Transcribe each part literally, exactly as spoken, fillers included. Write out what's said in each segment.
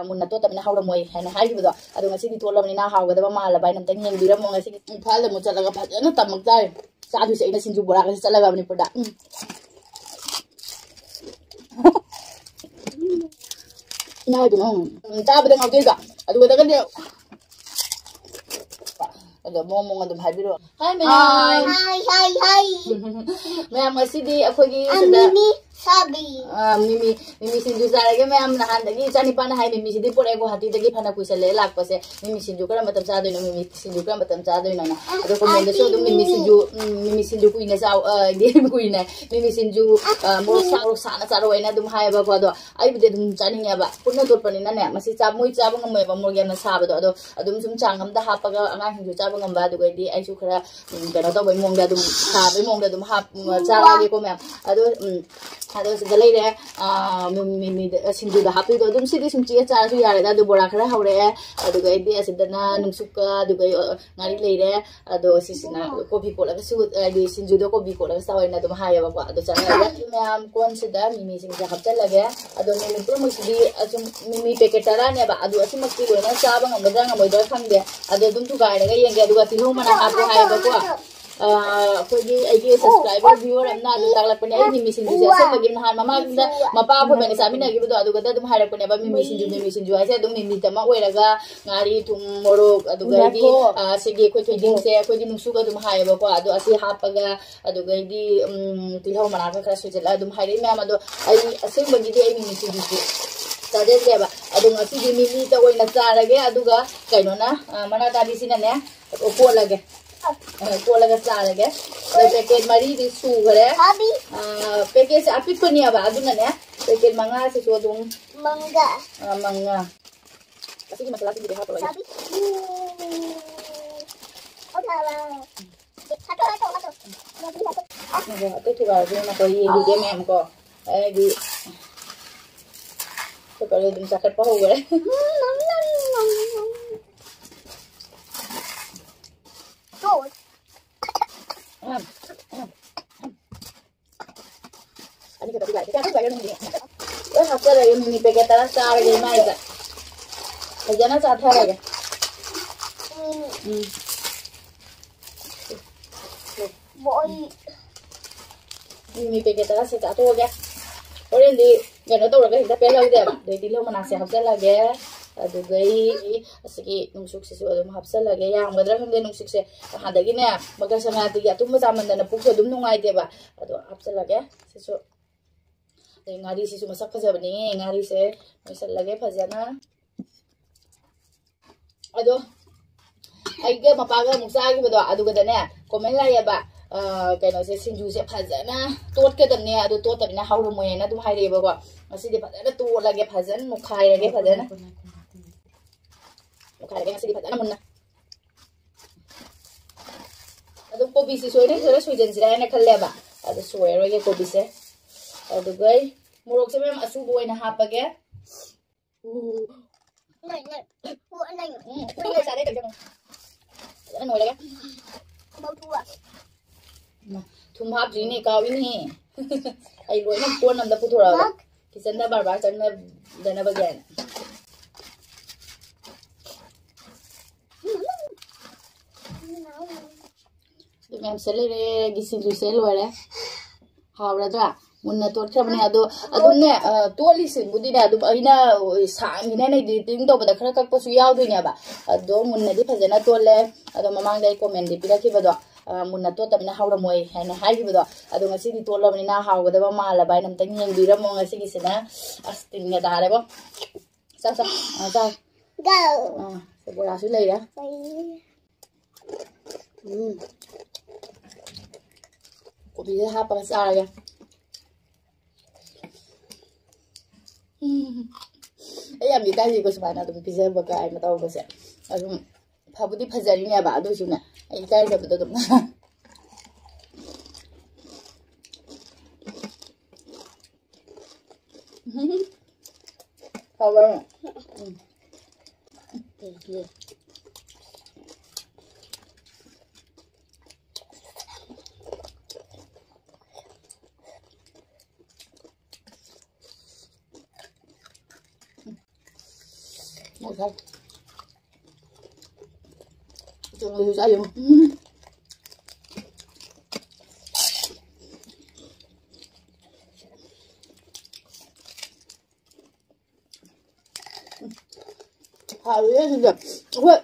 ꯃꯨꯟꯅ ꯇꯣꯠꯇꯕꯅꯤꯅ ꯍꯥꯎꯔꯝꯃꯣꯏ ꯍꯥꯏꯅ ꯍꯥꯏꯈꯤꯕꯗꯣ, ꯑꯗꯣ ꯉꯁꯤꯗꯤ ꯇꯣꯠꯂꯕꯅꯤꯅ ꯍꯥꯎꯒꯗꯕ ꯃꯥꯜꯂꯕ ꯍꯥꯏꯅ ꯑꯝꯇꯪ ꯌꯦꯡꯕꯤꯔꯝꯃꯣ꯫ ꯉꯁꯤꯗꯤ ꯏꯝꯐꯥꯜꯗ ꯑꯃꯨꯛ ꯆꯠꯂꯒ ꯐꯖꯅ ꯇꯝꯃꯛ ꯇꯥꯔꯦ꯫ ꯆꯥꯗꯣꯏꯁꯦ ꯑꯩꯅ ꯁꯤꯡꯖꯨ ꯕꯣꯔꯥꯒꯁꯦ ꯆꯠꯂꯒ ꯃꯅꯤꯄꯨꯔꯗ꯫ ꯎꯝ꯫ ꯏꯃꯥ ꯏꯕꯦꯝꯃ, ꯎꯝ, ꯆꯥꯕꯗ ꯉꯥꯎꯖꯩꯕ꯫ ꯑꯗꯨꯒꯗꯒꯅꯦ, ꯑꯗꯣ ꯃꯑꯣꯡ ꯃꯑꯣꯡ ꯑꯗꯨꯝ ꯍꯥꯏꯕꯤꯔꯛꯑꯣ꯫ ꯍꯥꯏ ꯃꯌꯥꯝ꯫ ꯍꯥꯏ, ꯍꯥꯏ, ꯍꯥꯏ꯫ ꯃꯌꯥꯝ, ꯉꯁꯤꯗꯤ ꯑꯩꯈꯣꯏꯒꯤ ꯑ, ꯁꯤꯗ, ꯃꯤꯃꯤ ꯁꯥꯕꯤ꯫ ꯑ, ꯃꯤꯃꯤ, ꯃꯤꯃꯤ ꯁꯤꯡꯖꯨ ꯆꯥꯔꯒꯦ ꯃꯌꯥꯝ꯫ ꯅꯍꯥꯟꯗꯒꯤ ꯏꯆꯥꯅꯤꯄꯥꯅ ꯍꯥꯏ, "ꯃꯤꯃꯤꯁꯤꯗꯤ ꯄꯨꯔꯛꯑꯦ ꯒꯨꯋꯥꯍꯥꯇꯤꯗꯒꯤ, ꯐꯅ ꯀꯨꯏꯁꯜꯂꯛꯑꯦ ꯂꯥꯛꯄꯁꯦ꯫ ꯃꯤꯃꯤ ꯁꯤꯡꯖꯨ ꯀꯔꯝꯕ ꯃꯇꯝ ꯆꯥꯗꯣꯏꯅꯣ? ꯃꯤꯃꯤ ꯁꯤꯡꯖꯨ ꯀꯔꯝꯕ ꯃꯇꯝ ꯆꯥꯗꯣꯏꯅꯣꯅ?" ꯑꯗꯣ comment ꯗꯁꯨ ꯑꯗꯨꯝ, "ꯃꯤꯃꯤ ꯁꯤꯡꯖꯨ, ꯎꯝ, ꯃꯤꯃꯤ ꯁꯤꯡꯖꯨ ꯀꯨꯏꯅ ꯆꯥꯎ-, ꯑ, ꯗꯤ ꯀꯨꯏꯅ, ꯃꯤꯃꯤ ꯁꯤꯡꯖꯨ, ꯑ, ꯃꯣꯔꯣꯛ ꯁꯥ-, ꯃꯣꯔꯣꯛ ꯁꯥꯅ ꯆꯥꯔꯛꯑꯣ" ꯍꯥꯏꯅ ꯑꯗꯨꯝ ꯍꯥꯏꯌꯦꯕꯀꯣ꯫ ꯑꯗꯣ ꯑꯩꯕꯨꯗꯤ ꯑꯗꯨꯝ ꯆꯥꯅꯤꯡꯉꯦꯕ꯫ ꯄꯨꯟꯅ ꯇꯣꯠꯄꯅꯤꯅꯅꯦ, ꯃꯁꯤ ꯆꯥ-, ꯃꯣꯏ ꯆꯥꯕ ꯉꯝꯃꯣꯏꯕ ꯃꯣꯔꯣꯛ ꯌꯥꯝꯅ ꯁꯥꯕꯗꯣ꯫ ꯑꯗꯣ ꯑꯗꯨꯝ ꯁꯨꯝ ꯆꯥꯡ ꯑꯃꯗ ꯍꯥꯞꯄꯒ ꯑꯉꯥꯡꯁꯤꯡꯁꯨ ꯆꯥꯕ ꯉꯝꯕ, ꯑꯗꯨꯒꯩꯗꯤ ꯑꯩꯁꯨ ꯈꯔ, ꯎꯝ, ꯀꯩꯅꯣ ꯇꯧꯕꯩ ꯃꯑꯣꯡꯗ ꯑꯗꯨꯝ, ꯁꯥꯕꯩ ꯃꯑꯣꯡꯗ ꯑꯗꯨꯝ ꯍꯥꯞ-, ꯎꯝ, ꯆꯥꯔꯛꯑꯒꯦꯀꯣ ꯃꯌꯥꯝ꯫ ꯑꯗꯣ, ꯎꯝ, ꯑꯗꯣ ꯁꯤꯗ ꯂꯩꯔꯦ, ꯑ, ꯃꯤ-, ꯃꯤ-, ꯃꯤꯗ, ꯑ, ꯁꯤꯡꯖꯨꯗ ꯍꯥꯞꯇꯣꯏꯗꯣ꯫ ꯑꯗꯨꯝ ꯁꯤꯗꯤ ꯁꯨꯝ ꯆꯤꯛꯑ ꯆꯥꯔꯁꯨ ꯌꯥꯔꯦꯗ꯫ ꯑꯗꯨ ꯕꯣꯔꯥ ꯈꯔ ꯍꯧꯔꯛꯑꯦ, ꯑꯗꯨꯒ ꯑꯩꯗꯤ ꯑꯁꯤꯗꯅ ꯅꯨꯡꯁꯨꯛꯀ, ꯑꯗꯨꯒ, ꯑ, ꯉꯥꯔꯤ ꯂꯩꯔꯦ꯫ ꯑꯗꯣ ꯁꯤꯁꯤꯅ ꯀꯣꯕꯤ ꯀꯣꯠꯂꯒꯁꯨ, ꯍꯥꯏꯗꯤ ꯁꯤꯡꯖꯨꯗꯣ ꯀꯣꯕꯤ ꯀꯣꯠꯂꯒ ꯆꯥꯎ ꯍꯥꯏꯅ ꯑꯗꯨꯝ ꯍꯥꯏꯌꯦꯕꯀꯣ꯫ ꯑꯗꯣ ꯆꯥꯅꯤꯡꯉꯒ ꯃꯌꯥꯝ ꯀꯣꯟꯁꯤꯗ ꯃꯤꯃꯤꯁꯤꯡꯁꯦ ꯍꯥꯞꯆꯜꯂꯒꯦ꯫ ꯑꯗꯣ ꯃꯤꯃꯤ ꯄꯨꯝꯅꯃꯛꯁꯤꯗꯤ ꯑꯁꯨꯝ ꯃꯤꯃꯤ packet ꯇꯔꯥꯅꯦꯕ꯫ ꯑꯗꯣ ꯑꯁꯤꯃꯛꯇꯤ ꯂꯣꯏꯅ ꯆꯥꯕ ꯉꯝꯒꯗ꯭ꯔꯥ ꯉꯝꯃꯣꯏꯗ꯭ꯔꯥ ꯈꯪꯗꯦ꯫ ꯑꯗꯣ ꯑꯗꯨꯝ ꯊꯨꯒꯥꯏꯔꯒ ꯌꯦꯡꯒꯦ꯫ ꯑꯗꯨꯒ ꯇꯤꯜꯍꯧ ꯃꯅꯥ ꯍꯥꯞꯄꯣ ꯍꯥꯏꯌꯦꯕꯀꯣ꯫ ꯑ, ꯑꯩꯈꯣꯏꯒꯤ ꯑꯩꯒꯤ subscriber viewer ꯑꯃꯅ ꯑꯗꯨ ꯇꯥꯛꯂꯛꯄꯅꯦ꯫ ꯑꯩ ꯃꯤꯃꯤ ꯁꯤꯡꯖꯨꯁꯦ ꯑꯁꯦꯡꯕꯒꯤ ꯅꯍꯥꯟ ꯃꯃꯥꯡꯗ ꯃꯄꯥ ꯑꯩꯈꯣꯏꯕꯥꯅꯤ ꯆꯥꯃꯤꯟꯅꯈꯤꯕꯗꯣ, ꯑꯗꯨꯒꯗ ꯑꯗꯨꯝ ꯍꯥꯏꯔꯛꯄꯅꯦꯕ, "ꯃꯤꯃꯤ ꯁꯤꯡꯖꯨ, ꯃꯤꯃꯤ ꯁꯤꯡꯖꯨ" ꯍꯥꯏꯁꯦ ꯑꯗꯨꯝ ꯃꯤꯃꯤꯗꯃꯛ ꯑꯣꯏꯔꯒ ꯉꯥꯔꯤ, ꯊꯨꯝ, ꯃꯣꯔꯣꯛ, ꯑꯗꯨꯒ ꯍꯥꯏꯗꯤ, ꯉꯥꯏꯈꯣ꯫ ꯑ, ꯁꯤꯒꯤ ꯑꯩꯈꯣꯏ ꯊꯣꯏꯗꯤꯡꯁꯦ, ꯑꯩꯈꯣꯏꯗꯤ ꯅꯨꯡꯁꯨꯛ ꯑꯗꯨꯝ ꯍꯥꯏꯌꯦꯕꯀꯣ꯫ ꯑꯗꯣ ꯑꯁꯤ ꯍꯥꯞꯄꯒ, ꯑꯗꯨꯒꯩꯗꯤ, ꯎꯝ, ꯇꯤꯜꯍꯧ ꯃꯅꯥꯒ ꯈꯔ ꯁꯣꯏꯖꯜꯂꯒ ꯑꯗꯨꯝ ꯍꯥꯏꯔꯛꯏ ꯃꯌꯥꯝ꯫ ꯑꯗꯣ ꯑꯩ ꯑꯁꯦꯡꯕꯒꯤꯗꯤ ꯑꯩ ꯃꯤꯃꯤ ꯁꯤꯡꯖꯨꯁꯦ ꯆꯥꯖꯗꯦꯕ꯫ ꯑꯗꯣ ꯉꯁꯤꯗꯤ ꯃꯤꯃꯤꯇ ꯑꯣꯏꯅ ꯆꯥꯔꯒꯦ꯫ ꯑꯗꯨꯒ ꯀꯩꯅꯣꯅ, ꯑ, ꯃꯅꯥ ꯇꯥꯕꯤꯁꯤꯅꯅꯦ, ꯀꯣꯠꯂꯒꯦ꯫ ꯑ, ꯀꯣꯠꯂꯒ ꯆꯥꯔꯒꯦ꯫ ꯑꯗꯣ packet ꯃꯔꯤꯗꯤ ꯁꯨꯈ꯭ꯔꯦ꯫ ꯊꯥꯕꯤ꯫ ꯑ, packetꯁꯦ ꯑꯄꯤꯛꯄꯅꯦꯕ, ꯑꯗꯨꯅꯅꯦ packet ꯃꯉꯥꯁꯤꯁꯨ ꯑꯗꯨꯝ, ꯃꯪꯒ꯫ ꯑ, ꯃꯉꯥ꯫ ꯑꯁꯤꯒꯤ ꯃꯁꯥꯂꯥꯁꯤꯡꯗꯨꯗꯤ ꯍꯥꯞꯄꯔꯣꯏꯒꯦ꯫ ꯊꯥꯕꯤ꯫ ꯎꯝ꯫ ꯑꯣ, ꯊꯥꯕ꯫ ꯍꯥꯠꯇꯣ, ꯍꯥꯠꯇꯣ, ꯍꯥꯠꯇꯣ꯫ ꯊꯥꯕꯤ, ꯍꯥꯠꯇꯣ꯫ ꯑꯗꯣ ꯑꯇꯩ ꯊꯨꯒꯥꯏꯔꯁꯨ ꯅꯈꯣꯏ ꯌꯦꯡꯕꯤꯒꯦ ꯃꯌꯥꯝ ꯀꯣ꯫ ꯑꯩꯗꯤ ꯀꯨꯀꯔꯗ ꯑꯗꯨꯝ ꯆꯥꯈꯠꯄ ꯍꯧꯈ꯭ꯔꯦ꯫ ꯑꯅꯤ ꯈꯛꯇ ꯊꯨꯒꯥꯏꯔꯦ꯫ ꯀꯌꯥ ꯊꯨꯒꯥꯏꯔꯦ ꯅꯪꯗꯤ? ꯂꯣꯏ ꯍꯥꯞꯆꯜꯂꯒꯦ, ꯃꯤꯃꯤ packet ꯇꯔꯥ ꯆꯥꯔꯒꯦ ꯏꯃꯥꯏꯗ꯫ ꯐꯖꯅ ꯆꯥꯊꯔꯒꯦ꯫ ꯎꯝ꯫ ꯎꯝ꯫ ꯕꯣꯏ꯫ ꯃꯤꯃꯤ ꯄꯦꯀꯦꯠ ꯇꯔꯥꯁꯦ ꯆꯥꯊꯣꯛꯑꯒꯦ꯫ ꯍꯣꯔꯦꯟꯗꯤ ꯀꯩꯅꯣ ꯇꯧꯔꯒ ꯍꯦꯛꯇ ꯄꯦꯜꯍꯧꯗꯦꯕ꯫ ꯑꯗꯩ ꯇꯤꯜꯍꯧ ꯃꯅꯥꯁꯦ ꯍꯥꯞꯆꯜꯂꯒꯦ꯫ ꯑꯗꯨꯗꯩ ꯑꯁꯤꯒꯤ ꯅꯨꯡꯁꯨꯛꯁꯤꯁꯨ ꯑꯗꯨꯝ ꯍꯥꯞꯆꯜꯂꯒꯦ꯫ ꯌꯥꯝꯒꯗ꯭ꯔꯥ ꯈꯪꯗꯦ ꯅꯨꯡꯁꯨꯛꯁꯦ꯫ ꯍꯥꯟꯅꯗꯒꯤꯅꯦ ꯃꯀꯔ ꯁꯪꯀ꯭ꯔꯥꯟꯇꯤꯒꯤ ꯑꯊꯨꯝꯕ ꯆꯥꯃꯟꯗꯅ ꯄꯨꯛꯁꯦ ꯑꯗꯨꯝ ꯅꯨꯡꯉꯥꯏꯇꯦꯕ꯫ ꯑꯗꯣ ꯍꯥꯞꯆꯜꯂꯒꯦ ꯁꯤꯁꯨ꯫ ꯑꯗꯩ ꯉꯥꯔꯤꯁꯤꯁꯨ ꯃꯁꯛ ꯐꯖꯕꯅꯦ꯫ ꯉꯥꯔꯤꯁꯦ ꯅꯣꯏꯁꯜꯂꯒꯦ ꯐꯖꯅ꯫ ꯑꯗꯣ ꯑꯩꯒ ꯃꯄꯥꯒ ꯑꯃꯨꯛ ꯆꯥꯈꯤꯕꯗꯣ ꯑꯗꯨꯒꯗꯅꯦ comment ꯂꯥꯛꯑꯦꯕ, ꯑ, ꯀꯩꯅꯣꯁꯦ, ꯁꯤꯡꯖꯨꯁꯦ ꯐꯖꯅ ꯇꯣꯠꯀꯗꯕꯅꯦ, ꯑꯗꯨ ꯇꯣꯠꯇꯕꯅꯤꯅ ꯍꯧꯔꯝꯃꯣꯏ ꯍꯥꯏꯅ ꯑꯗꯨꯝ ꯍꯥꯏꯔꯛꯑꯦꯕꯀꯣ꯫ ꯉꯁꯤꯗꯤ ꯐꯖꯅ ꯇꯣꯠꯂꯒꯦ, ꯐꯖꯅ ꯅꯣꯏꯈꯥꯏꯔꯒꯦ, ꯐꯖꯅ ꯅꯣꯏꯈꯥꯏꯔꯒꯦ ꯉꯁꯤꯗꯤ ꯐꯖꯅ ꯃꯨꯟꯅ꯫ ꯑꯗꯨꯝ ꯀꯣꯕꯤꯁꯤꯁꯨ ꯑꯩꯅ ꯈꯔ ꯁꯣꯏꯖꯟꯁꯤꯔꯥ ꯍꯥꯏꯅ ꯈꯜꯂꯦꯕ, ꯑꯗꯨ ꯁꯣꯏꯔꯔꯣꯏꯒꯦ ꯀꯣꯕꯤꯁꯦ꯫ ꯑꯗꯨꯒ ꯑꯩ ꯃꯣꯔꯣꯛꯁꯦ ꯃꯌꯥꯝ ꯑꯆꯨꯕ ꯑꯣꯏꯅ ꯍꯥꯞꯄꯒꯦ꯫ ꯎ꯫ ꯎꯝ, ꯎ, ꯆꯥꯔꯦ, ꯀꯩꯅꯣ꯫ ꯐꯖꯅ ꯅꯣꯏꯔꯒ꯫ ꯃꯧꯊꯨꯑ꯫ ꯏꯃꯥ, ꯊꯨꯝ ꯍꯥꯞꯇ꯭ꯔꯤꯅꯦ, ꯀꯥꯎꯏꯅꯦ꯫ ꯑꯩ ꯂꯣꯏꯅ ꯀꯣꯟ ꯑꯝꯗ ꯄꯨꯊꯣꯔꯛꯑꯕ꯫ ꯃꯥ꯫ ꯀꯤꯆꯟꯗ ꯕꯥꯔ ꯕꯥꯔ ꯆꯪꯅꯗꯅꯕꯒꯤ ꯍꯥꯏꯅ꯫ ꯑꯗꯨ ꯃꯌꯥꯝꯁꯦ ꯂꯩꯔꯦ, ꯒꯤ ꯁꯤꯡꯖꯨꯁꯦ ꯂꯣꯏꯔꯦ꯫ ꯍꯥꯎꯔꯗ꯭ꯔꯥ? ꯃꯨꯟꯅ ꯇꯣꯠꯈ꯭ꯔꯕꯅꯦ꯫ ꯑꯗꯣ ꯑꯗꯨꯝꯅꯦ, ꯑ, ꯇꯣꯠꯂꯤꯁꯤꯡꯕꯨꯗꯤꯅꯦ, ꯑꯗꯨꯝ ꯑꯩꯅ, ꯑ, ꯁꯥꯡꯉꯤꯅꯦꯅ editing ꯇꯧꯕꯗ ꯈꯔ ꯀꯛꯄꯁꯨ ꯌꯥꯎꯗꯣꯏꯅꯦꯕ꯫ ꯑꯗꯣ ꯃꯨꯟꯅꯗꯤ ꯐꯖꯅ ꯇꯣꯠꯂꯦ꯫ ꯑꯗꯣ ꯃꯃꯥꯡꯗ ꯑꯩ commentꯗꯤ ꯄꯤꯔꯛꯈꯤꯕꯗꯣ, ꯑ, ꯃꯨꯟꯅ ꯇꯣꯠꯇꯕꯅꯤꯅ ꯍꯥꯎꯔꯝꯃꯣꯏ ꯍꯥꯏꯅ ꯍꯥꯏꯈꯤꯕꯗꯣ, ꯑꯗꯣ ꯉꯁꯤꯗꯤ ꯇꯣꯠꯂꯕꯅꯤꯅ ꯍꯥꯎꯒꯗꯕ ꯃꯥꯜꯂꯕ ꯍꯥꯏꯅ ꯑꯝꯇꯪ ꯌꯦꯡꯕꯤꯔꯝꯃꯣ꯫ ꯉꯁꯤꯒꯤꯁꯤꯅ ꯑꯁ ꯇꯤꯟꯒ ꯇꯥꯔꯦꯕꯣ꯫ ꯆꯥꯎ, ꯆꯥꯎ꯫ ꯑ, ꯆꯥꯎ꯫ Go꯫ ꯑ, ꯁꯦ ꯕꯣꯔꯥꯁꯨ ꯂꯩꯔꯦ꯫ ꯂꯩꯔꯦ꯫ ꯎꯝ꯫ ꯀꯣꯕꯤꯁꯦ ꯍꯥꯞꯄꯒ ꯆꯥꯔꯒꯦ꯫ ꯎꯝ꯫ ꯑꯩ ꯌꯥꯝ ꯏꯀꯥꯏꯖꯩꯀꯣ ꯁꯨꯃꯥꯏꯅ ꯑꯗꯨꯝ ꯄꯤꯖꯕ ꯀꯥꯏꯅ ꯇꯧꯕꯁꯦ꯫ ꯑꯗꯨꯝ ꯐꯕꯨꯗꯤ ꯐꯖꯔꯤꯅꯦꯕ, ꯑꯗꯨꯏꯁꯨꯅꯦ ꯑꯩ ꯏꯀꯥꯏꯖꯕꯗꯣ ꯑꯗꯨꯝ꯫ ꯍꯥꯎꯕ꯭ꯔꯣ? ꯎꯝ꯫ ꯉꯁꯥꯏ ꯆꯨꯝꯅꯁꯨ ꯆꯥꯏ ꯌꯦꯡꯉꯨ꯫ ꯎꯝ꯫ ꯍꯥꯎꯋꯦ ꯑꯗꯨꯗ꯫ ꯑꯩꯈꯣꯏ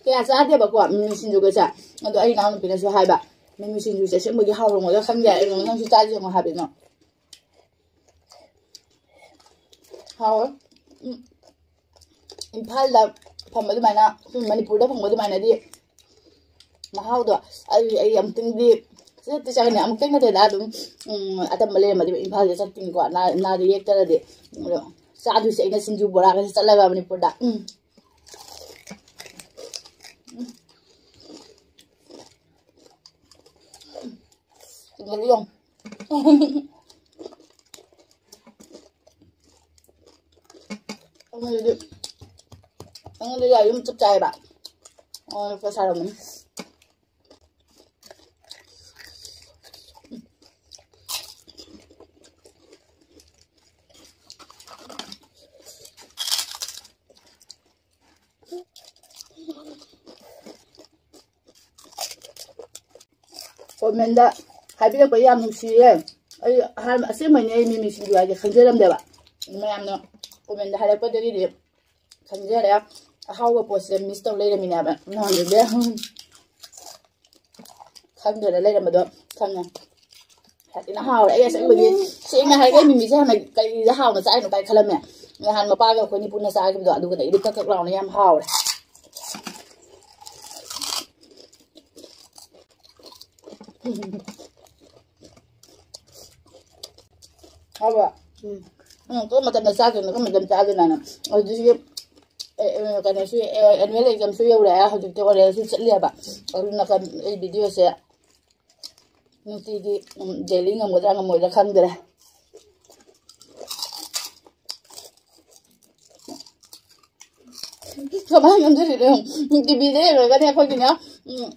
ꯀꯌꯥ ꯆꯥꯗꯦꯕꯀꯣ ꯃꯤꯃꯤ ꯁꯤꯡꯖꯨꯒꯁꯦ꯫ ꯑꯗꯣ ꯑꯩ ꯏꯅꯥꯎꯅꯨꯄꯤꯅꯁꯨ ꯍꯥꯏꯕ, "ꯃꯤꯃꯤ ꯁꯤꯡꯖꯨꯁꯦ ꯑꯁꯦꯡꯕꯒꯤ ꯍꯥꯎꯔꯝꯒꯗ꯭ꯔꯥ ꯈꯪꯗꯦ, ꯑꯩ ꯅꯪꯁꯨ ꯆꯥꯁꯤ ꯌꯦꯡꯉꯣ" ꯍꯥꯏꯕꯅꯤꯅ꯫ ꯍꯥꯎꯋꯦ꯫ ꯎꯝ꯫ ꯏꯝꯐꯥꯜꯗ ꯐꯪꯕ ꯑꯗꯨꯃꯥꯏꯅ, ꯑꯩꯈꯣꯏ ꯃꯅꯤꯄꯨꯔꯗ ꯐꯪꯕ ꯑꯗꯨꯃꯥꯏꯅꯗꯤ ꯃꯍꯥꯎꯗꯣ ꯑꯩ, ꯑꯩ ꯑꯃꯨꯛꯇꯪꯗꯤ ꯆꯠꯇꯤ ꯆꯠꯀꯅꯤ꯫ ꯑꯃꯨꯛꯇꯪ ꯅꯠꯇꯦꯗ, ꯑꯗꯨꯝ, ꯎꯝ, ꯑꯇꯝꯕ ꯂꯩꯔꯝꯃꯗꯤ ꯏꯝꯐꯥꯜꯗ ꯆꯠꯇꯣꯏꯅꯤꯀꯣ, ꯅꯥ-, ꯅꯥꯗ ꯌꯦꯛꯇ꯭ꯔꯗꯤ꯫ ꯑꯗꯣ ꯆꯥꯗꯣꯏꯁꯦ ꯑꯩꯅ ꯁꯤꯡꯖꯨ ꯕꯣꯔꯥꯒꯁꯦ ꯆꯠꯂꯒ ꯃꯅꯤꯄꯨꯔꯗ꯫ ꯎꯝ꯫ ꯁꯤꯡꯖꯨꯗꯤ ꯌꯦꯡꯉꯨ꯫ ꯑꯩꯉꯣꯟꯗꯗꯤ, ꯑꯩꯉꯣꯟꯗꯗꯤ ꯑꯗꯨꯝ ꯆꯞ ꯆꯥꯏꯌꯦꯕ꯫ ꯑꯣ, ꯄꯩꯁꯥ ꯂꯧꯕꯅꯤ꯫ ꯀꯣꯃꯦꯟꯗ ꯍꯥꯏꯕꯤꯔꯛꯄ ꯌꯥꯝ ꯅꯨꯡꯁꯤꯌꯦ꯫ ꯑꯩ ꯑꯍꯥꯟꯕ, ꯑꯁꯦꯡꯕꯩꯅꯦ, ꯑꯩ ꯃꯤꯃꯤ ꯁꯤꯡꯖꯨ ꯍꯥꯏꯁꯦ ꯈꯪꯖꯔꯝꯗꯦꯕ꯫ ꯃꯌꯥꯝꯅ ꯀꯣꯃꯦꯟꯗ ꯍꯥꯏꯔꯛꯄꯗꯒꯤꯗꯤ ꯈꯪꯖꯔꯦ꯫ ꯑꯍꯥꯎꯕ ꯄꯣꯠꯁꯦ ꯃꯤꯁ ꯇꯧ ꯂꯩꯔꯝꯃꯤꯅꯦꯕ ꯅꯍꯥꯟꯗꯨꯗꯤ꯫ ꯈꯪꯗꯅ ꯂꯩꯔꯝꯕꯗꯣ ꯈꯪꯉꯦ꯫ ꯌꯥꯝ ꯊꯤꯅ ꯍꯥꯎꯔꯦ꯫ ꯑꯩ ꯑꯁꯦꯡꯕꯒꯤ, ꯁꯦꯡꯅ ꯍꯥꯏꯔꯒ, ꯑꯩ ꯃꯤꯃꯤꯁꯦ ꯍꯥꯟꯅ ꯀꯔꯤꯗ ꯍꯥꯎꯅ ꯆꯥꯏꯅꯣ ꯀꯥꯏ ꯈꯜꯂꯝꯃꯦ꯫ ꯅꯍꯥꯟ ꯃꯄꯥꯒ ꯑꯩꯈꯣꯏꯅꯤ ꯄꯨꯟꯅ ꯆꯥꯈꯤꯕꯗꯣ, ꯑꯗꯨꯒꯗꯤ ꯑꯩꯗꯤ ꯀꯛ ꯀꯛ ꯂꯥꯎꯅ ꯌꯥꯝ ꯍꯥꯎꯔꯦ꯫ ꯍꯥꯎꯕ꯭ꯔꯣ? ꯎꯝ꯫ ꯎꯝ, ꯀꯔꯝꯕ ꯃꯇꯝꯗ ꯆꯥꯗꯣꯏꯅꯣ, ꯀꯔꯝꯕ ꯃꯇꯝꯗ ꯆꯥꯗꯣꯏꯅꯣꯅ? ꯍꯧꯖꯤꯛꯁꯤ, ꯑꯦ, ꯑꯦ, ꯀꯩꯅꯣꯁꯨ, ꯑꯦ, annual examꯁꯨ ꯌꯧꯔꯛꯑꯦ, ꯍꯧꯖꯤꯛꯇꯤ oralꯁꯨ ꯆꯠꯂꯦꯕ꯫ ꯑꯗꯨꯅ ꯀꯝ-, ꯑꯩ videoꯁꯦ ꯅꯨꯡꯇꯤꯒꯤ, ꯎꯝ, daily ꯉꯝꯒꯗ꯭ꯔꯥ ꯉꯝꯃꯣꯏꯗ꯭ꯔꯥ ꯈꯪꯗ꯭ꯔꯦ꯫ ꯀꯃꯥꯏꯅ ꯉꯝꯖꯔꯤꯅꯣ? ꯇꯤꯚꯤꯗ ꯌꯦꯡꯉꯒꯅꯦ ꯑꯩꯈꯣꯏꯒꯤꯅꯦ, ꯎꯝ,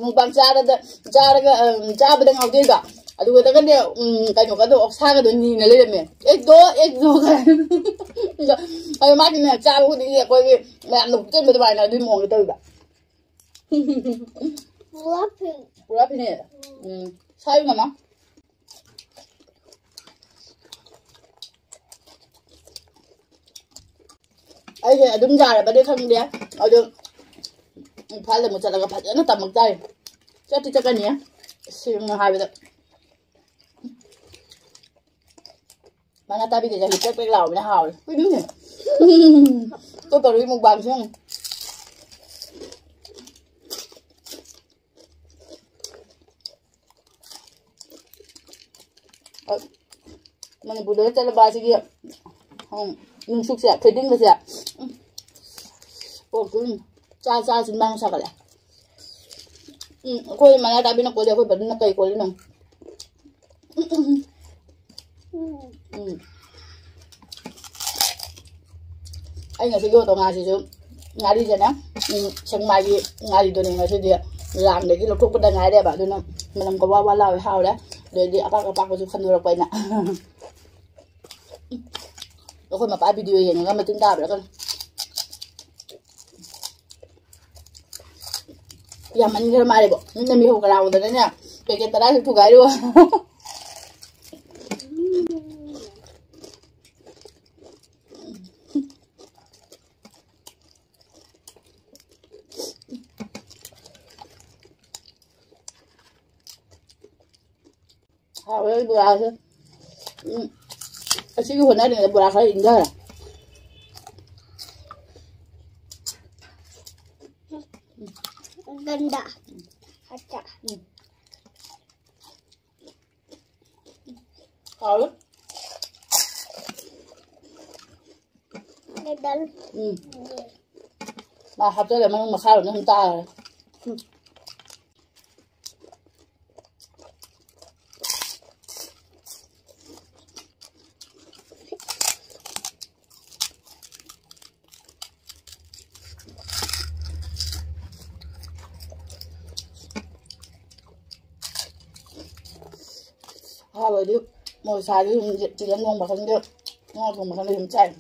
ꯃꯨꯛꯕꯥꯡ ꯆꯥꯔꯗ-, ꯆꯥꯔꯒ, ꯎꯝ, ꯆꯥꯕꯗ ꯉꯥꯎꯖꯩꯕ꯫ ꯑꯗꯨꯒꯗꯒꯅꯦ, ꯎꯝ, ꯀꯩꯅꯣꯒꯗꯣ, ꯑꯣꯛꯁꯥꯒꯗꯣ ꯅꯤꯅ ꯂꯩꯔꯝꯃꯦ꯫ "ꯑꯦꯛꯗꯣ, ꯑꯦꯛꯗꯣ" ꯀꯥꯏꯅ꯫ ꯑꯗꯣ ꯃꯥꯗꯤꯅꯦ, ꯆꯥꯕ ꯈꯨꯗꯤꯡꯒꯤ ꯑꯩꯈꯣꯏꯒꯤ ꯃꯌꯥꯝꯅ ꯍꯨꯞꯆꯟꯕ ꯑꯗꯨꯃꯥꯏꯅ ꯑꯗꯨꯒꯤ ꯃꯑꯣꯡꯗ ꯇꯧꯋꯦꯕ꯫ ꯄꯨꯔꯥ ꯐꯤꯅꯦ꯫ ꯎꯝ꯫ ꯁꯥꯏꯌꯨ ꯃꯃꯥ꯫ ꯑꯩꯁꯦ ꯑꯗꯨꯝ ꯌꯥꯔꯕꯗꯤ ꯈꯪꯗꯦ꯫ ꯑꯗꯨ ꯏꯝꯐꯥꯜꯗ ꯑꯃꯨꯛ ꯆꯠꯂꯒ ꯐꯖꯅ ꯇꯝꯃꯛ ꯇꯥꯔꯦ꯫ ꯆꯠꯇꯤ ꯆꯠꯀꯅꯤ, ꯁꯦꯡꯅ ꯍꯥꯏꯕꯗ꯫ ꯃꯅꯥ ꯇꯥꯕꯤꯗꯦ, ꯆꯍꯤ ꯄꯦꯛ ꯄꯦꯛ ꯂꯥꯎꯕꯅ ꯍꯥꯎꯔꯦ꯫ ꯀꯩꯅꯣꯅꯦ? ꯇꯣ ꯇꯧꯔꯤ ꯃꯨꯛꯕꯥꯡꯁꯦ ꯌꯦꯡꯉꯨ꯫ ꯑ, ꯃꯅꯤꯄꯨꯔꯗꯒ ꯆꯠꯂꯕ ꯑꯁꯤꯒꯤ, ꯎꯝ, ꯅꯨꯡꯁꯨꯛꯁꯦ, ꯊꯣꯏꯗꯤꯡꯒꯁꯦ, ꯎꯝ, ꯑꯣ, ꯎꯝ, ꯆꯥ ꯆꯥ ꯆꯤꯟꯕꯥꯡ ꯁꯥꯒꯠꯂꯦ꯫ ꯎꯝ, ꯑꯩꯈꯣꯏ ꯃꯅꯥ ꯇꯥꯕꯤꯅ ꯀꯣꯜꯂꯤ, ꯑꯩꯈꯣꯏ ꯕꯗꯨꯅ ꯀꯩ ꯀꯣꯜꯂꯤꯅꯣ? ꯎꯝ꯫ ꯑꯩ ꯉꯁꯤ ꯌꯣꯠꯇꯣ ꯉꯥꯁꯤꯁꯨ ꯉꯥꯔꯤꯁꯤꯅ, ꯎꯝ, ꯁꯦꯛꯃꯥꯏꯒꯤ ꯉꯥꯔꯤꯗꯨꯅꯦ ꯉꯁꯤꯗꯤ ꯂꯥꯡꯗꯒꯤ ꯂꯧꯊꯣꯛꯄꯗ ꯉꯥꯏꯔꯦꯕ, ꯑꯗꯨꯅ ꯃꯅꯝ ꯀꯋꯥ ꯋꯥ ꯂꯥꯎꯋꯦ, ꯍꯥꯎꯔꯦ꯫ ꯑꯗꯩꯗꯤ ꯑꯄꯥꯛ ꯑꯄꯥꯛꯄꯁꯨ ꯈꯟꯗꯣꯔꯛꯄ ꯑꯩꯅ꯫ ꯑꯩꯈꯣꯏ ꯃꯄꯥ ꯚꯤꯗꯤꯑꯣ ꯌꯦꯡꯉꯒ ꯃꯇꯤꯟ ꯇꯥꯕ꯭ꯔꯥ ꯀꯩꯅꯣ꯫ ꯌꯥꯝꯃꯟꯈ꯭ꯔ ꯃꯥꯜꯂꯦꯕꯣ꯫ ꯃꯤꯅ ꯃꯤꯍꯧ ꯀꯔꯥꯎꯗꯅꯅꯦ ꯄꯦꯀꯦꯠ ꯇꯔꯥꯁꯨ ꯊꯨꯒꯥꯏꯔꯨ꯫ ꯍꯥꯎꯋꯦ ꯕꯣꯔꯥꯁꯦ꯫ ꯎꯝ꯫ ꯑꯁꯤꯒꯤ ꯍꯣꯠꯅꯔꯤꯉꯩꯗ ꯕꯣꯔꯥ ꯈꯔ ꯏꯪꯊꯔꯦ꯫ ꯒꯟꯗꯥ꯫ ꯑꯆꯥ꯫ ꯎꯝ꯫ ꯍꯥꯎꯋꯦ꯫ ꯎꯝ꯫ ꯃꯥ ꯍꯥꯞꯆꯜꯂꯦ, ꯃꯅꯨꯡ ꯃꯈꯥꯔꯣꯝꯗ ꯁꯨꯝ ꯇꯥꯔꯦ꯫ ꯎꯝ꯫ ꯑꯍꯥꯎꯕꯗꯤ ꯃꯣꯔꯣꯛ ꯁꯥꯔꯗꯤ ꯑꯗꯨꯝ ꯆꯤꯀꯟ ꯊꯣꯡꯕ ꯈꯪꯗꯦ, ꯉꯥ ꯊꯣꯡꯕ ꯈꯪꯗꯦ ꯑꯗꯨꯝ ꯆꯥꯏ꯫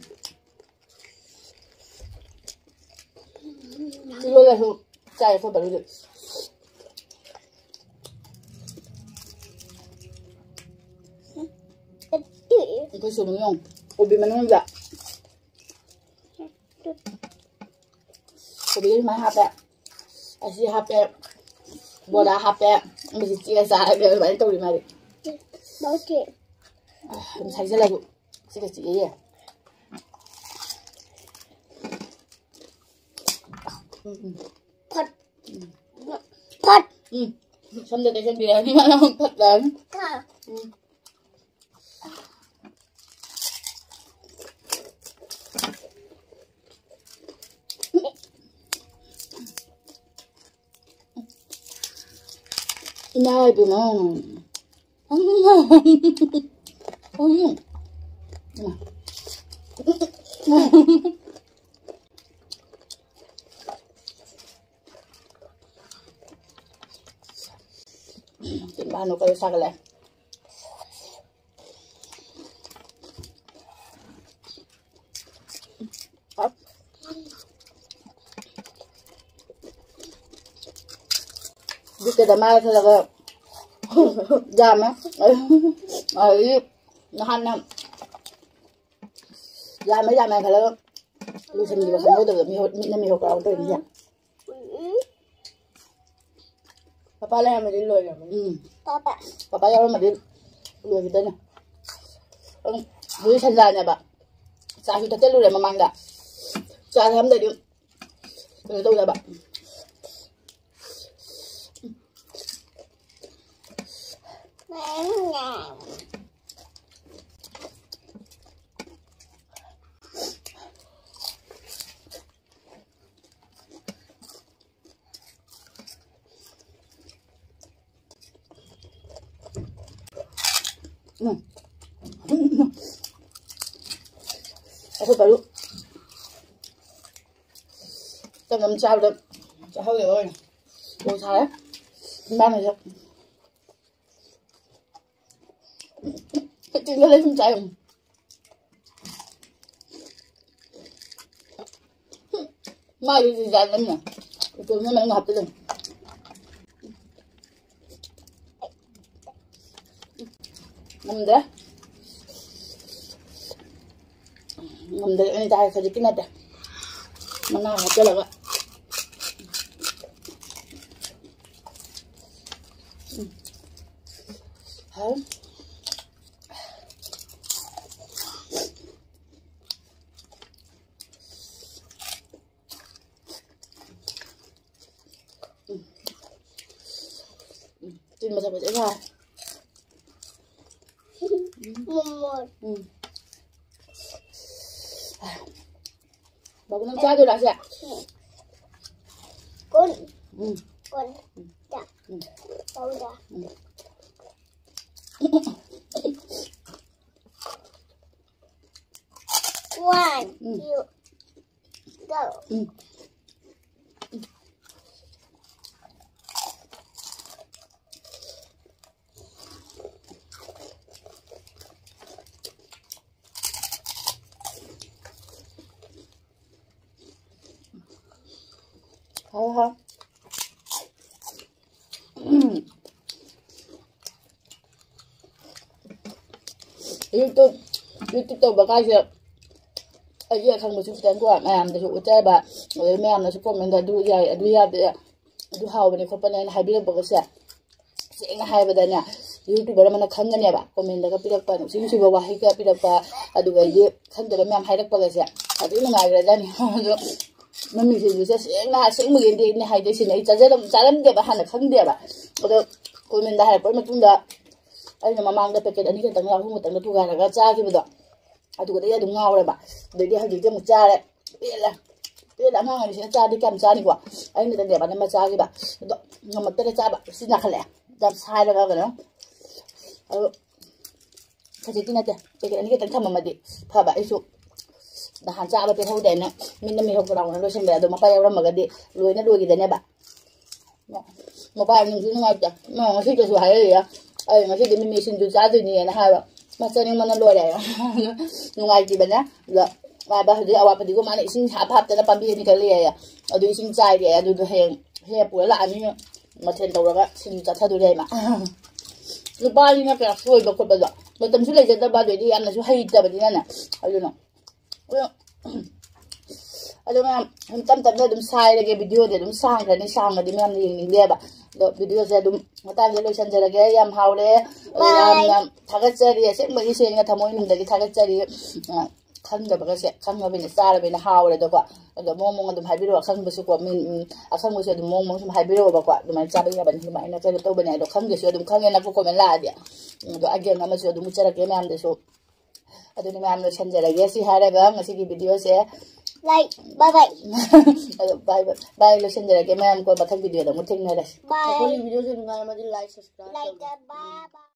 ꯁꯤ ꯂꯣꯜꯂꯁꯨ ꯆꯥꯏ ꯑꯩꯈꯣꯏ ꯕꯥꯔꯨꯗꯤ꯫ ꯑꯩꯈꯣꯏ ꯁꯨꯕꯅ ꯌꯦꯡꯉꯨ꯫ ꯀꯣꯕꯤ ꯃꯅꯨꯡꯗ꯫ ꯀꯣꯕꯤꯁꯦ ꯁꯨꯃꯥꯏꯅ ꯍꯥꯞꯄꯦ꯫ ꯑꯁꯤ ꯍꯥꯞꯄꯦ꯫ ꯕꯣꯔꯥ ꯍꯥꯞꯄꯦ꯫ ꯑꯃꯁꯤ ꯆꯤꯛꯑ ꯆꯥꯔꯒꯦ ꯑꯗꯨꯃꯥꯏꯅ ꯇꯧꯔꯤ ꯃꯥꯗꯤ꯫ ꯂꯧꯁꯦ꯫ ꯑꯗꯨꯝ ꯁꯥꯏꯖꯜꯂꯁꯨ ꯁꯤꯒ ꯆꯤꯛꯑꯦ꯫ ꯎꯝ, ꯎꯝ꯫ ꯐꯠ꯫ ꯎꯝ꯫ ꯐꯠ꯫ ꯎꯝ꯫ ꯁꯝꯗ ꯇꯩꯁꯟꯕꯤꯔꯛꯑꯅꯤ ꯃꯥꯅ ꯑꯃꯨꯛ ꯐꯠꯂꯛꯑꯅꯤ꯫ ꯍꯥ꯫ ꯎꯝ꯫ ꯏꯃꯥ ꯏꯕꯦꯝꯃ꯫ ꯆꯤꯝꯕꯥꯟꯗꯣ ꯀꯩꯅꯣ ꯁꯥꯒꯠꯂꯛꯑꯦ꯫ ꯕꯤꯠꯀꯗ ꯃꯥꯏ ꯈꯜꯂꯒ ꯌꯥꯝꯃꯦ꯫ ꯑꯗꯒꯤ ꯅꯍꯥꯟꯅ ꯌꯥꯝꯃꯦ ꯌꯥꯝꯃꯦ ꯈꯜꯂꯒ ꯂꯣꯏꯁꯤꯟꯈꯤꯕ ꯈꯪꯍꯧꯗꯕꯗ ꯃꯤꯍꯧ-, ꯃꯤꯠꯅ ꯃꯤꯍꯧ ꯀꯥꯎ ꯇꯧꯔꯤꯅꯤꯁꯦ꯫ ꯄꯄꯥ ꯂꯩꯔꯝꯃꯗꯤ ꯂꯣꯏꯔꯝꯃꯅꯤ꯫ ꯎꯝ꯫ ꯄꯄꯥ꯫ ꯄꯄꯥ ꯌꯥꯎꯔꯝꯃꯗꯤ ꯂꯣꯏꯈꯤꯗꯣꯏꯅꯦ꯫ ꯑꯗꯨꯝ ꯃꯣꯏ ꯁꯟꯖꯥꯅꯦꯕ꯫ ꯆꯥꯁꯨ ꯊꯛꯆꯜꯂꯨꯔꯦ ꯃꯃꯥꯡꯗ꯫ ꯆꯥ ꯊꯛꯑꯝꯗꯗꯤ ꯀꯩꯅꯣ ꯇꯧꯗꯕ꯫ ꯎꯝ꯫ ꯑꯩꯈꯣꯏ ꯕꯥꯔꯨ ꯇꯞ ꯇꯞ ꯆꯥꯕꯗ ꯆꯥꯍꯧꯗꯕ ꯑꯣꯏꯅ ꯀꯣꯛ ꯁꯥꯔꯦ꯫ ꯏꯃꯥꯅꯁꯨ ꯆꯤꯡꯗ ꯂꯩ ꯁꯨꯝ ꯆꯥꯏ꯫ ꯃꯥꯒꯤ ꯗꯤꯖꯥꯏꯟ ꯑꯃ ꯏꯇꯣꯝꯅ ꯃꯅꯨꯡ ꯍꯥꯞꯆꯤꯜꯂꯦ꯫ ꯉꯝꯗ꯭ꯔꯦ꯫ ꯉꯝꯗ꯭ꯔꯦ, ꯑꯩꯅ ꯆꯥꯔꯦ, ꯈꯖꯤꯛꯀꯤ ꯅꯠꯇꯦ꯫ ꯃꯅꯥ ꯍꯥꯞꯆꯤꯜꯂꯒ꯫ ꯎꯝ꯫ ꯍꯥꯎ꯫ ꯎꯝ꯫ ꯎꯝ꯫ ꯇꯤꯟ ꯃꯆꯥ ꯃꯆꯥ ꯁꯥꯏ꯫ ꯃꯣꯃꯣ꯫ ꯎꯝ꯫ ꯕꯥꯕꯨ, ꯅꯪ ꯆꯥꯗꯣꯏꯔꯣ ꯑꯁꯦ? ꯀꯨꯟ꯫ ꯎꯝ꯫ ꯀꯨꯟ꯫ ꯎꯝ꯫ ꯆꯥ꯫ ꯎꯝ꯫ ꯇꯧꯗ꯫ ꯎꯝ꯫ One, ꯎꯝ꯫ Two, go꯫ ꯎꯝ꯫ ꯍꯥꯎ ꯍꯥꯎ꯫ YouTube, YouTube ꯇꯧꯕ ꯀꯥꯏꯁꯦ ꯑꯩꯒꯤ ꯑꯈꯪꯕꯁꯨ ꯈꯤꯇꯪꯀꯣ ꯃꯌꯥꯝꯗꯁꯨ ꯎꯠꯆꯕ, ꯑꯗꯩ ꯃꯌꯥꯝꯅꯁꯨ comment ꯑꯗꯨ ꯌꯥꯏ, ꯑꯗꯨ ꯌꯥꯗꯦ, ꯑꯗꯨ ꯍꯥꯎꯕꯅꯦ ꯈꯣꯠꯄꯅꯦ ꯍꯥꯏꯅ ꯍꯥꯏꯕꯤꯔꯛꯄꯒꯁꯦ, ꯁꯦꯡꯅ ꯍꯥꯏꯕꯗꯅꯦ, YouTuber ꯑꯃꯅ ꯈꯪꯒꯅꯦꯕ, commentꯗꯒ ꯄꯤꯔꯛꯄ ꯅꯨꯡꯁꯤ ꯅꯨꯡꯁꯤꯕ ꯋꯥꯍꯩꯒ ꯄꯤꯔꯛꯄ, ꯑꯗꯨꯒꯗꯤ ꯈꯪꯗꯕ ꯃꯌꯥꯝ ꯍꯥꯏꯔꯛꯄꯒꯁꯦ, ꯑꯗꯨ ꯅꯨꯡꯉꯥꯏꯈ꯭ꯔꯖꯥꯠꯅꯤ꯫ ꯑꯗꯣ ꯃꯃꯤꯁꯤꯡꯗꯨꯁꯦ ꯁꯦꯡꯅ ꯑꯁꯦꯡꯕꯒꯤꯗꯤꯅꯦ ꯍꯥꯏꯗꯣꯏꯁꯤꯅꯦ꯫ ꯑꯩ ꯆꯥꯖꯔꯝ-, ꯆꯥꯔꯝꯗꯦꯕ, ꯍꯥꯟꯅ ꯈꯪꯗꯦꯕ꯫ ꯑꯗꯣ commentꯗ ꯍꯥꯏꯔꯛꯄ ꯃꯇꯨꯡꯗ ꯑꯩꯅ ꯃꯃꯥꯡꯗ packet ꯑꯅꯤ ꯈꯛꯇꯪ, ꯑꯍꯨꯝ ꯈꯛꯇꯪꯒ ꯊꯨꯒꯥꯏꯔꯒ ꯆꯥꯈꯤꯕꯗꯣ, ꯑꯗꯨꯒꯗꯤ ꯑꯩ ꯑꯗꯨꯝ ꯉꯥꯎꯔꯦꯕ꯫ ꯑꯗꯩꯗꯤ ꯍꯧꯖꯤꯛꯇꯤ ꯑꯃꯨꯛ ꯆꯥꯔꯦ꯫ ꯄꯦꯜꯂꯦ꯫ ꯄꯦꯜꯂꯦ, ꯑꯉꯥꯡ ꯑꯅꯤꯁꯤꯅ ꯆꯥꯗꯤ ꯀꯌꯥꯝ ꯆꯥꯅꯤꯀꯣ? ꯑꯩꯅ ꯇꯟꯗꯦꯕ ꯑꯅꯝꯕ ꯆꯥꯈꯤꯕ꯫ ꯑꯗꯣ ꯉꯝꯃꯛꯇꯔꯦ ꯆꯥꯕ꯫ ꯁꯤ ꯅꯥꯈꯠꯂꯛꯑꯦ꯫ ꯌꯥꯝ ꯁꯥꯏꯔꯒ ꯀꯩꯅꯣ꯫ ꯑꯗꯣ ꯈꯖꯤꯛꯇꯤ ꯅꯠꯇꯦ꯫ Packet ꯑꯅꯤ ꯈꯛꯇꯪ ꯊꯝꯃꯝꯃꯗꯤ ꯐꯕ꯫ ꯑꯩꯁꯨ ꯅꯍꯥꯟ ꯆꯥꯕ ꯄꯦꯜꯍꯧꯗꯦꯅ ꯃꯤꯠꯅ ꯃꯤꯍꯧ ꯇꯔꯥꯎꯅ ꯂꯣꯏꯁꯤꯟꯕ꯫ ꯑꯗꯣ ꯃꯄꯥ ꯌꯥꯎꯔꯝꯃꯒꯗꯤ ꯂꯣꯏꯅ ꯂꯣꯏꯈꯤꯗꯅꯦꯕ꯫ ꯃꯄꯥ ꯅꯨꯡꯁꯨ ꯅꯨꯡꯉꯥꯏꯇꯦ꯫ ꯃꯥ ꯉꯁꯤꯗꯁꯨ ꯍꯥꯏꯔꯛꯏꯌꯦ꯫ ꯑꯩ ꯉꯁꯤꯗꯤ ꯃꯤꯃꯤ ꯁꯤꯡꯖꯨ ꯆꯥꯗꯣꯏꯅꯦꯅ ꯍꯥꯏꯕ꯫ ꯃꯥ ꯆꯥꯅꯤꯡꯕꯅ ꯂꯣꯏꯔꯦ꯫ ꯅꯨꯡꯉꯥꯏꯇꯦꯗꯅ꯫ ꯑꯗꯣ ꯄꯥꯕ ꯍꯧꯖꯤꯛ ꯑꯋꯥ ꯐꯗꯤꯒꯣꯝ ꯃꯥꯅ ꯏꯁꯤꯡ ꯍꯥꯞ ꯍꯥꯞꯇꯅ ꯄꯥꯝꯕꯤ ꯑꯅꯤ ꯈꯛ ꯂꯩꯌꯦ꯫ ꯑꯗꯨ ꯏꯁꯤꯡ ꯆꯥꯏꯔꯦ꯫ ꯑꯗꯨꯗꯣ ꯍꯌꯦꯡ ꯍꯦꯛ ꯄꯨꯔ ꯂꯥꯛꯑꯅꯤ꯫ ꯃꯊꯦꯜ ꯇꯧꯔꯒ ꯁꯤꯡꯖꯨ ꯆꯥꯊꯗꯣꯔꯦ ꯍꯥꯏꯃ꯫ ꯅꯨꯄꯥꯅꯤꯅ ꯀꯌꯥ ꯁꯣꯏꯕ ꯈꯣꯠꯄꯗꯣ ꯃꯇꯝꯁꯨ ꯂꯩꯖꯗꯕ, ꯑꯗꯩꯗꯤ ꯌꯥꯝꯅꯁꯨ ꯍꯩꯇꯕꯅꯤꯅꯅꯦ꯫ ꯑꯗꯨꯅ ꯑꯗꯣ ꯑꯗꯣ ꯃꯌꯥꯝ ꯁꯨꯝ ꯇꯞ ꯇꯞꯅ ꯑꯗꯨꯝ ꯁꯥꯏꯔꯒꯦ꯫ ꯚꯤꯗꯤꯑꯣꯗꯤ ꯑꯗꯨꯝ ꯁꯥꯡꯈ꯭ꯔꯅꯤ, ꯁꯥꯡꯉꯗꯤ ꯃꯌꯥꯝꯅ ꯌꯦꯡꯅꯤꯡꯗꯦꯕ꯫ ꯑꯗꯣ ꯚꯤꯗꯤꯑꯣꯁꯦ ꯑꯗꯨꯝ ꯃꯇꯥꯡꯁꯤꯗ ꯂꯣꯏꯁꯤꯟꯖꯔꯒꯦ꯫ ꯌꯥꯝ ꯍꯥꯎꯔꯦ꯫ ꯑꯗꯣ ꯌꯥꯝꯅ ꯊꯥꯒꯠꯆꯔꯤ, ꯑꯁꯦꯡꯕꯒꯤ ꯁꯦꯡꯅ ꯊꯃꯣꯏꯅꯨꯡꯗꯒꯤ ꯊꯥꯒꯠꯆꯔꯤ꯫ ꯑ, ꯈꯪꯗꯕꯒꯁꯦ ꯈꯪꯉꯕꯅꯤꯅ ꯆꯥꯔꯕꯅꯤꯅ ꯍꯥꯎꯔꯦꯗꯀꯣ꯫ ꯑꯗꯣ ꯃꯑꯣꯡ ꯃꯑꯣꯡ ꯑꯗꯨꯝ ꯍꯥꯏꯕꯤꯔꯛꯑꯣ, ꯑꯈꯪꯕꯁꯨ ꯀꯣ, ꯃꯤ, ꯎꯝ, ꯑꯈꯪꯕꯁꯨ ꯑꯗꯨꯝ ꯃꯑꯣꯡ ꯃꯑꯣꯡ ꯁꯨꯝ ꯍꯥꯏꯕꯤꯔꯛꯑꯣꯕꯀꯣ꯫ ꯑꯗꯨꯃꯥꯏꯅ ꯆꯥꯕ ꯌꯥꯕꯅꯤ, ꯑꯗꯨꯃꯥꯏꯅ ꯀꯩꯅꯣ ꯇꯧꯕꯅꯦ꯫ ꯑꯗꯣ ꯈꯪꯗ꯭ꯔꯁꯨ ꯑꯗꯨꯝ ꯈꯪꯉꯦꯅꯀꯣ, ꯀꯣꯃꯦꯟ ꯂꯥꯛꯑꯗꯤ꯫ ꯑꯗꯣ ꯑꯒꯦꯟ ꯑꯃꯁꯨ ꯑꯗꯨꯝ ꯎꯠꯆꯔꯛꯀꯦ ꯃꯌꯥꯝꯗꯁꯨ꯫ ꯑꯗꯨꯅ ꯃꯌꯥꯝ ꯂꯣꯏꯁꯤꯟꯖꯔꯒꯦ꯫ ꯁꯤ ꯍꯥꯏꯔꯒ ꯉꯁꯤꯒꯤ ꯚꯤꯗꯤꯑꯣꯁꯦ ꯂꯥꯏꯛ, ꯕꯥꯏ ꯕꯥꯏ꯫ ꯑꯗꯣ ꯕꯥꯏ ꯕꯥꯏ, ꯕꯥꯏ ꯂꯣꯏꯁꯤꯟꯖꯔꯒꯦ ꯃꯌꯥꯝ꯫ ꯀꯣ ꯃꯊꯪ ꯚꯤꯗꯤꯑꯣꯗ ꯑꯃꯨꯛ ꯊꯦꯡꯅꯔꯁꯤ꯫ ꯕꯥꯏ꯫ ꯑꯩꯈꯣꯏꯒꯤ ꯚꯤꯗꯤꯑꯣꯁꯦ ꯅꯨꯡꯉꯥꯏꯔꯝꯃꯗꯤ ꯂꯥꯏꯛ, ꯁꯕꯁꯀ꯭ꯔꯥꯏꯕ ꯂꯥꯏꯛ ꯇꯧꯕꯤꯌꯨ꯫ ꯕꯥꯏ ꯕꯥꯏ꯫